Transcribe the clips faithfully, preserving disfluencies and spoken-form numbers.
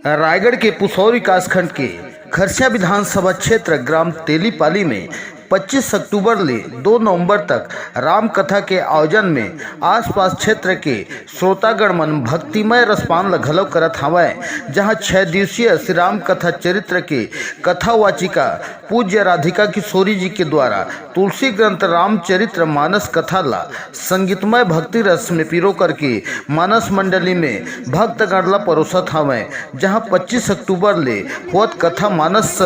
रायगढ़ के पुसौर विकासखंड के खरसिया विधानसभा क्षेत्र ग्राम तेलीपाली में पच्चीस अक्टूबर ले दो नवंबर तक राम कथा के आयोजन में आसपास क्षेत्र के श्रोतागण मन भक्तिमय रसपान ल घलो करत हावय, जहां छह दिवसीय श्री राम कथा चरित्र के कथावाचिका पूज्य राधिका किशोरी जी के द्वारा तुलसी ग्रंथ रामचरित्र मानस कथा ला संगीतमय भक्ति रस में पिरो करके मानस मंडली में भक्तगण ला परोसत हावय, जहां पच्चीस अक्टूबर ले होत कथा मानस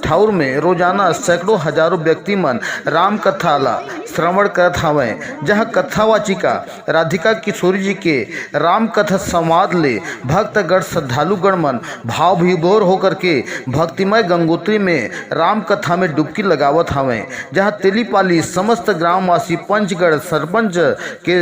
ठाउर में रोजाना सैकड़ों हजारों व्यक्ति मन राम कथा ला श्रवण करत हावय, जहां कथावाचिका राधिका किशोरी जी के राम कथा संवाद ले भक्तगण श्रद्धालुगण मन भाव विभोर होकर के भक्तिमय गंगोत्री में राम कथा में डुबकी लगावत हावय, जहां तेलीपाली समस्त ग्रामवासी पंचगढ़ सरपंच के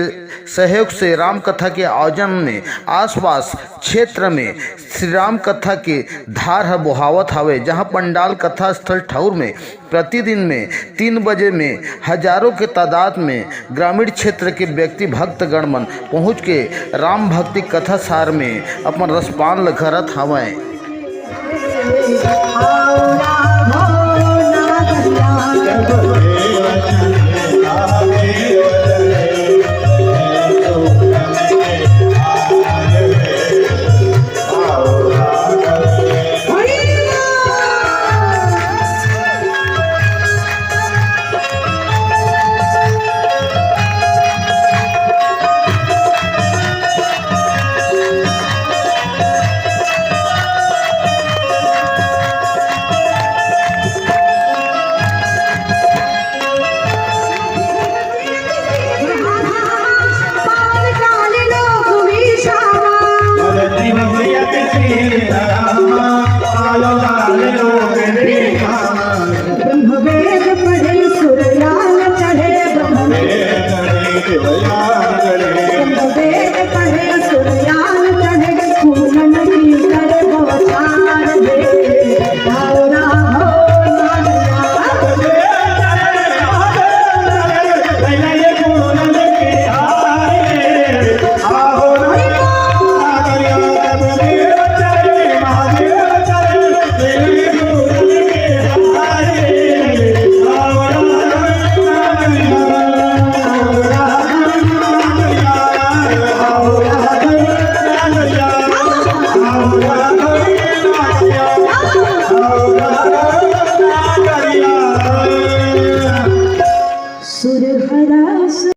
सहयोग से राम कथा के आयोजन में आसपास क्षेत्र में श्री राम कथा के धार ह बोहावत हावय, जहां पंडाल कथा स्थल ठौर में प्रतिदिन में तीन बजे में हजारों के तादाद में ग्रामीण क्षेत्र के व्यक्ति भक्तगण मन पहुंच के राम भक्ति कथा सार में अपन रसपान ल घरत हावय।